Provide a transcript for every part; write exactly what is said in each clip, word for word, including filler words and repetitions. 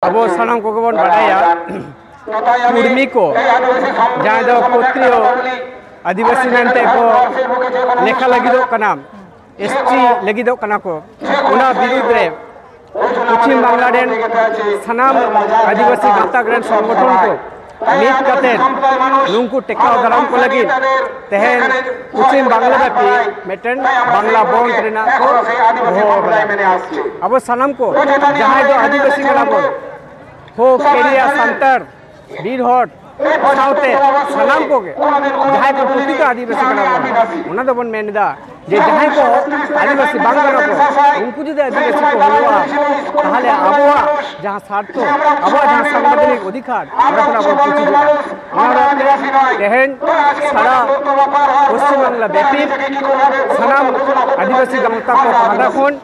ᱟᱵᱚ ᱥᱟᱱᱟᱢ ᱠᱚᱜᱮ ᱵᱚᱱ ᱵᱟᱰᱟᱭᱟ, ᱠᱩᱲᱢᱤ ᱠᱚ, ᱡᱟᱦᱟᱸᱭ ᱫᱚ ᱠᱷᱚᱛᱨᱤᱭᱚ ᱟᱹᱫᱤᱵᱟᱹᱥᱤ ᱢᱮᱱᱛᱮ ᱠᱚ ᱞᱮᱠᱷᱟ ᱞᱟᱹᱜᱤᱫᱚᱜ ᱠᱟᱱᱟ, ᱮᱥ ᱴᱤ ᱞᱟᱹᱜᱤᱫᱚᱜ ᱠᱟᱱᱟ ᱠᱚ, ᱚᱱᱟ ᱵᱤᱨᱩᱫᱽ ᱨᱮ ᱯᱚᱪᱷᱤᱢ ᱵᱟᱝᱞᱟ ᱨᱮᱱ ᱥᱟᱱᱟᱢ ᱟᱹᱫᱤᱵᱟᱹᱥᱤ ᱜᱟᱛᱟᱠ ᱨᱮᱱ ᱥᱚᱝᱜᱚᱴᱷᱚᱱ ᱠᱚ ᱢᱤᱫ ᱠᱟᱛᱮ ᱱᱩᱠᱩ ᱴᱮᱠᱟᱣ ᱫᱟᱨᱟᱢ ᱠᱚ ᱞᱟᱹᱜᱤᱫ ᱛᱮᱦᱮᱧ ᱯᱚᱪᱷᱤᱢ ᱵᱟᱝᱞᱟ ᱵᱮᱯᱤ ᱢᱤᱫᱴᱮᱱ ᱵᱟᱝᱞᱟ ᱵᱚᱱᱫᱷ ᱨᱮᱱᱟᱜ ᱠᱚ ᱦᱚᱦᱚ ᱟᱠᱟᱫᱟ᱾ ᱟᱵᱚ ᱥᱟᱱᱟᱢ ᱠᱚ, ᱡᱟᱦᱟᱸᱭ ᱫᱚ ᱟᱹᱫᱤᱵᱟᱹᱥᱤ ᱠᱟᱱᱟ ᱵᱚᱱ, ᱦᱳ ᱠᱮᱨᱤᱭᱟ ᱥᱟᱱᱛᱟᱲ, ᱵᱤᱨ ᱦᱚᱲ ᱥᱟᱶᱛᱮ ᱥᱟᱱᱟᱢ ᱠᱚᱜᱮ, ᱡᱟᱦᱟᱸᱭ ᱠᱚ ᱯᱨᱚᱠᱨᱤᱛᱚ ᱟᱹᱫᱤᱵᱟᱹᱥᱤ ᱠᱟᱱᱟ ᱵᱚᱱ, ᱚᱱᱟ ᱫᱚᱵᱚᱱ ᱢᱮᱱ ᱮᱫᱟ ᱡᱮ ᱡᱟᱦᱟᱸᱭ ᱠᱚ ᱟᱹᱫᱤᱵᱟᱹᱥᱤ ᱵᱟᱝ ᱠᱟᱱᱟ ᱠᱚ, ᱩᱱᱠᱩ ᱡᱩᱫᱤ ᱟᱹᱫᱤᱵᱟᱹᱥᱤ ᱠᱚ ᱦᱩᱭᱩᱜᱼᱟ, ᱛᱟᱦᱚᱞᱮ ᱟᱵᱚᱣᱟᱜ ᱡᱟᱦᱟᱸ ᱥᱟᱨᱛᱷᱚ, ᱟᱵᱚᱣᱟᱜ ᱡᱟᱦᱟᱸ ᱥᱟᱝᱵᱤᱫᱷᱟᱱᱤᱠ ᱚᱫᱷᱤᱠᱟᱨ, ᱚᱱᱟ ᱠᱷᱚᱱᱟᱜ ᱵᱚᱱ ᱯᱩᱪᱩᱡᱚᱜᱼᱟ᱾ ᱚᱱᱟ ᱞᱟᱹᱜᱤᱫ ᱛᱮᱦᱮᱧ ᱥᱟᱨᱟ ᱯᱚᱥᱪᱤᱢ ᱵᱟᱝᱞᱟ ᱵᱮᱯᱤ ᱥᱟᱱᱟᱢ ᱟᱹᱫᱤᱵᱟᱹᱥᱤ ᱜᱟᱶᱛᱟ ᱠᱚ ᱯᱟᱦᱴᱟ ᱠᱷᱚᱱ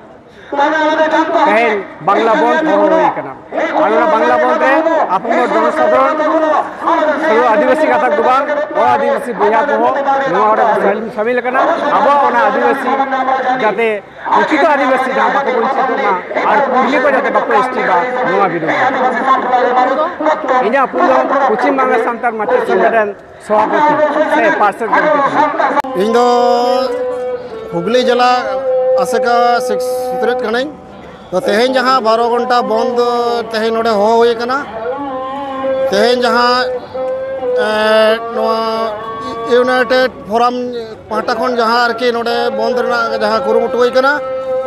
ᱛᱮᱦᱮᱧ ᱵᱟᱝᱞᱟ ᱵᱚᱱᱫᱷ ᱦᱚᱦᱚ ᱦᱩᱭ ᱟᱠᱟᱱᱟ᱾ ᱟᱨ ᱚᱱᱟ ᱵᱟᱝᱞᱟ ᱵᱚᱱᱫᱷ ᱨᱮ ᱟᱯᱟᱢᱚᱨ ᱡᱚᱱᱚᱥᱟᱫᱷᱟᱨᱚᱱ, ᱥᱩᱫᱷᱩ ᱟᱹᱫᱤᱵᱟᱹᱥᱤ ᱜᱟᱛᱟᱠ ᱫᱚ ᱵᱟᱝ, ᱚ ᱟᱹᱫᱤᱵᱟᱹᱥᱤ ᱵᱚᱭᱦᱟ ᱠᱚᱦᱚᱸ ᱱᱚᱣᱟ ᱚᱸᱰᱮ ᱠᱚ ᱥᱟᱢᱤᱞ ᱟᱠᱟᱱᱟ᱾ ᱟᱵᱚᱣᱟᱜ ᱚᱱᱟ ᱟᱹᱫᱤᱵᱟᱹᱥᱤ ᱡᱟᱛᱮ ᱯᱨᱚᱠᱨᱤᱛᱚ ᱟᱹᱫᱤᱵᱟᱹᱥᱤ ᱡᱟᱦᱟᱸ ᱵᱟᱠᱚ ᱵᱚᱧᱪᱤᱛᱚᱜ ᱢᱟ ᱟᱨ ᱠᱩᱲᱢᱤ ᱠᱚ ᱡᱟᱛᱮ ᱵᱟᱠᱚ ᱮᱥ ᱴᱤ ᱢᱟ, ᱱᱚᱣᱟ ᱵᱤᱨᱩᱫᱷ ᱨᱮ᱾ ᱤᱧᱟᱹᱜ ᱩᱯᱨᱩᱢ ᱫᱚ ᱯᱚᱪᱷᱤᱢ ᱵᱟᱝᱞᱟ ᱥᱟᱱᱛᱟᱲ ᱢᱟᱪᱮᱫ ᱥᱚᱝᱜᱚᱴᱷᱚᱱ ᱥᱚᱵᱷᱟᱯᱚᱛᱤ ᱥᱮ ᱯᱟᱨᱥᱮᱛ ᱜᱚᱢᱠᱮ ᱠᱟᱱᱟ᱾ ᱤᱧ ᱫᱚ ᱦᱩᱜᱽᱞᱤ ᱡᱮᱞᱟ ᱟᱥᱮᱠᱟ ᱥᱤᱠᱥ ᱥᱩᱛᱨᱮᱛ ᱠᱟᱹᱱᱟᱹᱧ᱾ ᱛᱚ, ᱛᱮᱦᱮᱧ ᱡᱟᱦᱟᱸ ᱵᱟᱨᱚ ᱜᱷᱚᱱᱴᱟ ᱵᱚᱱᱫ ᱛᱮᱦᱮᱧ ᱱᱚᱰᱮ ᱦᱚᱦᱚ ᱦᱩᱭ ᱟᱠᱟᱱᱟ, ᱛᱮᱦᱮᱧ ᱡᱟᱦᱟᱸ, ᱮ, ᱱᱚᱣᱟ ᱤᱭᱩᱱᱟᱭᱴᱮᱰ ᱯᱷᱳᱨᱟᱢ ᱯᱟᱦᱴᱟ ᱠᱷᱚᱱ ᱡᱟᱦᱟᱸ ᱟᱨᱠᱤ ᱱᱚᱰᱮ ᱵᱚᱱᱫ ᱨᱮᱱᱟᱜ ᱡᱟᱦᱟᱸ ᱠᱩᱨᱩᱢᱩᱴᱩ ᱦᱩᱭ ᱟᱠᱟᱱᱟ,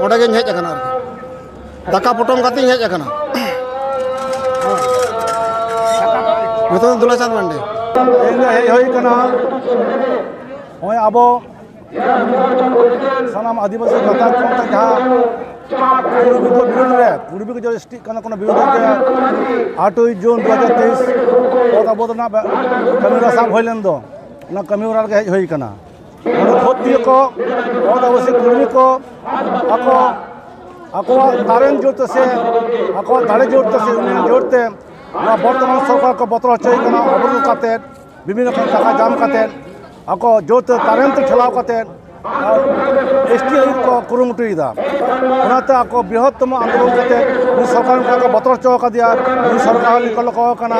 ᱚᱸᱰᱮ ᱜᱤᱧ ᱦᱮᱡ ᱟᱠᱟᱱᱟ ᱟᱨᱠᱤ᱾ ᱫᱟᱠᱟ ᱯᱚᱴᱚᱢ ᱠᱟᱛᱮᱧ ᱦᱮᱡ ᱟᱠᱟᱱᱟ᱾ ᱧᱩᱛᱩᱢ ᱫᱚ ᱫᱩᱞᱟᱪᱟᱸᱫᱽ ᱢᱟᱱᱰᱤ᱾ ᱛᱮᱦᱮᱧ ᱫᱚ ᱦᱮᱡ ᱦᱩᱭ ᱟᱠᱟᱱᱟ, ᱱᱚᱜᱼᱚᱭ ᱟᱵᱚ ᱥᱟᱱᱟᱢ ᱟᱹᱫᱤᱵᱟᱹᱥᱤ ᱜᱟᱛᱟᱠ ᱠᱷᱚᱱ ᱛᱮ ᱡᱟᱦᱟᱸ ᱠᱩᱲᱢᱤ ᱠᱚ ᱵᱤᱨᱩᱫᱽ ᱨᱮ, ᱠᱩᱲᱢᱤ ᱠᱚ ᱡᱮ ᱮᱥ ᱴᱤᱜ ᱠᱟᱱᱟ, ᱠᱳᱱᱳ ᱵᱤᱨᱩᱫᱽ ᱨᱮ ᱟᱴᱷᱨᱚᱭ ᱡᱩᱱ ᱫᱩ ᱦᱟᱡᱟᱨ ᱛᱮᱭᱤᱥ ᱚᱛ ᱟᱵᱚᱫ ᱨᱮᱱᱟᱜ ᱵᱮ-, ᱠᱟᱹᱢᱤ ᱦᱚᱨᱟ ᱥᱟᱵ ᱦᱩᱭ ᱞᱮᱱ ᱫᱚ, ᱚᱱᱟ ᱠᱟᱹᱢᱤ ᱦᱚᱨᱟ ᱨᱮᱜᱮ ᱦᱮᱡ ᱦᱩᱭ ᱟᱠᱟᱱᱟ᱾ ᱚᱱᱟ ᱠᱷᱚᱛᱤᱭᱟᱹ ᱠᱚ, ᱚᱛ ᱟᱹᱫᱤᱵᱟᱹᱥᱤ ᱠᱩᱲᱢᱤ ᱠᱚ ᱟᱠᱚ, ᱟᱠᱚᱣᱟᱜ ᱛᱟᱨᱮᱱ ᱡᱳᱨ ᱛᱮ ᱥᱮ ᱟᱠᱚᱣᱟᱜ ᱫᱟᱲᱮ ᱡᱳᱨ ᱛᱮ ᱥᱮ ᱩᱱᱤᱭᱟᱜ ᱡᱳᱨ ᱛᱮ ᱱᱚᱣᱟ ᱵᱚᱨᱛᱚᱢᱟᱱ ᱥᱚᱨᱠᱟᱨ ᱠᱚ ᱵᱚᱛᱚᱨ ᱦᱚᱪᱚᱭᱮ ᱠᱟᱱᱟ, ᱚᱵᱚᱨᱳᱫᱷ ᱠᱟᱛᱮᱫ, ᱵᱤᱵᱷᱤᱱᱱᱚ ᱨᱚᱠᱚᱢ ᱴᱟᱠᱟ ᱡᱟᱢ ᱠᱟᱛᱮᱫ, ᱟᱠᱚ ᱡᱳᱨ ᱛᱮ ᱛᱟᱨᱮᱱ ᱛᱮ ᱴᱷᱮᱞᱟᱣ ᱠᱟᱛᱮᱫ ᱮᱥ ᱴᱤ ᱟᱹᱭᱩᱨ ᱠᱚ ᱠᱩᱨᱩᱢᱩᱴᱩᱭᱮᱫᱟ᱾ ᱚᱱᱟᱛᱮ ᱟᱠᱚ ᱵᱨᱤᱦᱚᱛᱛᱚᱢᱚ ᱟᱱᱫᱳᱞᱚᱱ ᱠᱟᱛᱮ ᱩᱱᱤ ᱥᱚᱨᱠᱟᱨ ᱚᱱᱠᱟ ᱠᱚ ᱵᱚᱛᱚᱨ ᱦᱚᱪᱚ ᱟᱠᱟᱫᱮᱭᱟ, ᱩᱱᱤ ᱥᱚᱨᱠᱟᱨ ᱦᱚᱸ ᱞᱤᱠᱚ ᱞᱚᱠᱚ ᱟᱠᱟᱱᱟ᱾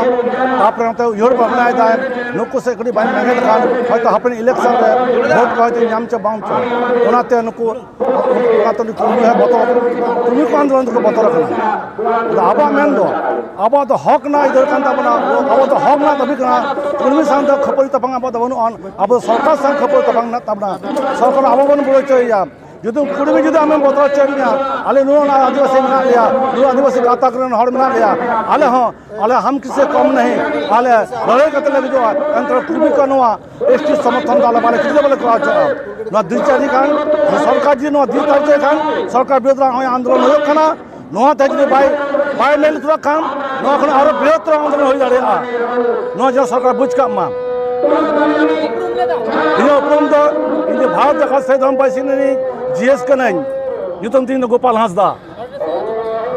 ᱛᱟᱨᱯᱚᱨᱮ ᱱᱚᱛᱮ ᱩᱭᱦᱟᱹᱨ ᱵᱷᱟᱵᱽᱱᱟᱭᱮᱫᱟᱭ, ᱱᱩᱠᱩ ᱥᱮᱫ ᱠᱟᱹᱴᱤᱡ ᱵᱟᱹᱧ ᱵᱮᱸᱜᱮᱫ ᱞᱮᱠᱷᱟᱱ ᱦᱚᱭᱛᱳ ᱦᱟᱯᱮᱱ ᱤᱞᱮᱠᱥᱚᱱ ᱨᱮ ᱵᱷᱳᱴ ᱠᱚ ᱦᱚᱭᱛᱳ ᱧᱟᱢ ᱪᱚ ᱵᱟᱝ ᱪᱚ᱾ ᱚᱱᱟᱛᱮ ᱱᱩᱠᱩ ᱚᱱᱟ ᱛᱮ ᱩᱱᱤ ᱠᱩᱲᱢᱤ ᱦᱚᱸ ᱵᱚᱛᱚᱨ, ᱠᱩᱲᱢᱤ ᱠᱚ ᱟᱱᱫᱳᱞᱚᱱ ᱫᱚᱠᱚ ᱵᱚᱛᱚᱨ ᱟᱠᱟᱱᱟ᱾ ᱟᱫᱚ ᱟᱵᱚᱣᱟᱜ ᱢᱮᱱ ᱫᱚ, ᱟᱵᱚᱣᱟᱜ ᱫᱚ ᱦᱚᱠ ᱨᱮᱱᱟᱜ ᱟᱹᱭᱫᱟᱹᱨ ᱠᱟᱱ ᱛᱟᱵᱚᱱᱟ, ᱟᱵᱚᱣᱟᱜ ᱫᱚ ᱦᱚᱠ ᱨᱮᱱᱟᱜ ᱫᱟᱹᱵᱤ ᱠᱟᱱᱟ᱾ ᱠᱩᱲᱢᱤ ᱥᱟᱶ ᱫᱚ ᱠᱷᱟᱹᱯᱟᱹᱨᱤ ᱛᱟᱯᱟᱢ ᱟᱵᱚᱣᱟᱜ ᱫᱚ ᱵᱟᱹᱱᱩᱜᱼᱟ, ᱟᱵᱚ ᱫᱚ ᱥᱚᱨᱠᱟᱨ ᱥᱟᱶ ᱠᱷᱟᱹᱯᱟᱹᱨᱤ ᱛᱟᱯᱟᱢ ᱢᱮᱱᱟᱜ ᱛᱟᱵᱚᱱᱟ᱾ ᱥᱚᱨᱠᱟᱨ ᱟᱵᱚ ᱵᱚᱱ ᱵᱩᱡᱷᱟᱹᱣ ᱦᱚᱪᱚᱭᱮᱭᱟ᱾ ᱡᱩᱫᱤ ᱠᱩᱲᱢᱤ ᱡᱩᱫᱤ ᱟᱢᱮᱢ ᱵᱚᱛᱚᱨ ᱦᱚᱪᱚᱭᱮᱫ ᱢᱮᱭᱟ, ᱟᱞᱮ ᱱᱩᱱᱟᱹᱜ ᱟᱹᱫᱤᱵᱟᱹᱥᱤ ᱢᱮᱱᱟᱜ ᱞᱮᱭᱟ, ᱱᱩᱱᱟᱹᱜ ᱟᱹᱫᱤᱵᱟᱹᱥᱤ ᱜᱟᱛᱟᱠ ᱨᱮᱱ ᱦᱚᱲ ᱢᱮᱱᱟᱜ ᱞᱮᱭᱟ, ᱟᱞᱮ ᱦᱚᱸ ᱟᱞᱮ ᱦᱟᱢ ᱠᱤᱥᱮ ᱠᱚᱢ ᱱᱟᱦᱤ, ᱟᱞᱮ ᱞᱟᱹᱲᱦᱟᱹᱭ ᱠᱟᱛᱮ ᱞᱮ ᱜᱩᱡᱩᱜᱼᱟ, ᱮᱱᱛᱮ ᱨᱮᱦᱚᱸ ᱠᱩᱲᱢᱤ ᱠᱚ ᱱᱚᱣᱟ ᱮᱥ ᱴᱤ ᱥᱚᱢᱚᱨᱛᱷᱚᱱ ᱫᱚ ᱟᱞᱮ ᱵᱟᱞᱮ, ᱪᱮᱫ ᱦᱚᱸ ᱵᱟᱞᱮ ᱠᱚᱨᱟᱣ ᱦᱚᱪᱚᱜᱼᱟ᱾ ᱱᱚᱣᱟ ᱫᱤᱞᱪᱟᱹᱨᱤ ᱠᱷᱟᱱ, ᱥᱚᱨᱠᱟᱨ ᱡᱩᱫᱤ ᱱᱚᱣᱟ ᱫᱤᱞᱪᱟᱹᱨᱤ ᱠᱷᱟᱱ, ᱥᱚᱨᱠᱟᱨ ᱵᱤᱨᱩᱫᱷ ᱨᱮ ᱱᱚᱜᱼᱚᱭ ᱟᱱᱫᱳᱞᱚᱱ ᱦᱩᱭᱩᱜ ᱠᱟᱱᱟ, ᱱᱚᱣᱟ ᱛᱮ ᱡᱩᱫᱤ ᱵᱟᱭ, ᱵᱟᱭ ᱞᱟᱹᱭ ᱞᱮᱛᱟᱲᱟᱜ ᱠᱷᱟᱱ, ᱱᱚᱣᱟ ᱠᱷᱚᱱ ᱟᱨᱚ ᱵᱨᱤᱦᱚᱛᱛᱚᱨ ᱟᱱᱫᱳᱞᱚᱱ ᱦᱩᱭ ᱫᱟᱲᱮᱭᱟᱜᱼᱟ᱾ ᱱᱚᱣᱟ ᱡᱮᱱᱚ ᱥᱚᱨᱠᱟᱨ ᱵᱩᱡᱽ ᱠᱟᱜ ᱢᱟ᱾ ᱤᱧᱟᱹᱜ ᱩᱯᱨᱩᱢ ᱫᱚ, ᱤᱧ ᱫᱚ ᱵᱷᱟᱨᱚᱛ ᱡᱟᱠᱟᱛ ᱥᱟᱹᱦᱤ ᱫᱷᱚᱨᱚᱢ ᱵᱟᱭᱥᱤᱱ ᱨᱤᱱᱤᱡ ᱡᱤ ᱮᱥ ᱠᱟᱹᱱᱟᱹᱧ᱾ ᱧᱩᱛᱩᱢ ᱛᱤᱧ ᱫᱚ ᱜᱳᱯᱟᱞ ᱦᱟᱸᱥᱫᱟ᱾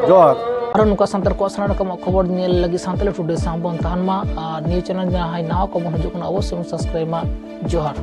ᱡᱚᱦᱟᱨ᱾ ᱟᱨᱚ ᱱᱚᱝᱠᱟ ᱥᱟᱱᱛᱟᱲ ᱠᱚᱣᱟᱜ ᱥᱟᱱᱟᱢ ᱨᱚᱠᱚᱢᱟᱜ ᱠᱷᱚᱵᱚᱨ ᱧᱮᱞ ᱞᱟᱹᱜᱤᱫ ᱥᱟᱱᱛᱟᱲᱤ ᱴᱩᱰᱮ ᱥᱟᱶ ᱵᱚᱱ ᱛᱟᱦᱮᱱ ᱢᱟ᱾ ᱟᱨ ᱱᱤᱭᱟᱹ ᱪᱮᱱᱮᱞ ᱡᱟᱦᱟᱸᱭ ᱱᱟᱣᱟ ᱠᱚᱵᱚᱱ ᱦᱤᱡᱩᱜ ᱠᱟᱱᱟ, ᱚᱵᱚᱥᱥᱳᱭ ᱵᱚᱱ ᱥᱟᱵᱥᱠᱨᱟᱭᱤᱵ ᱢᱟ᱾ ᱡᱚᱦᱟᱨ᱾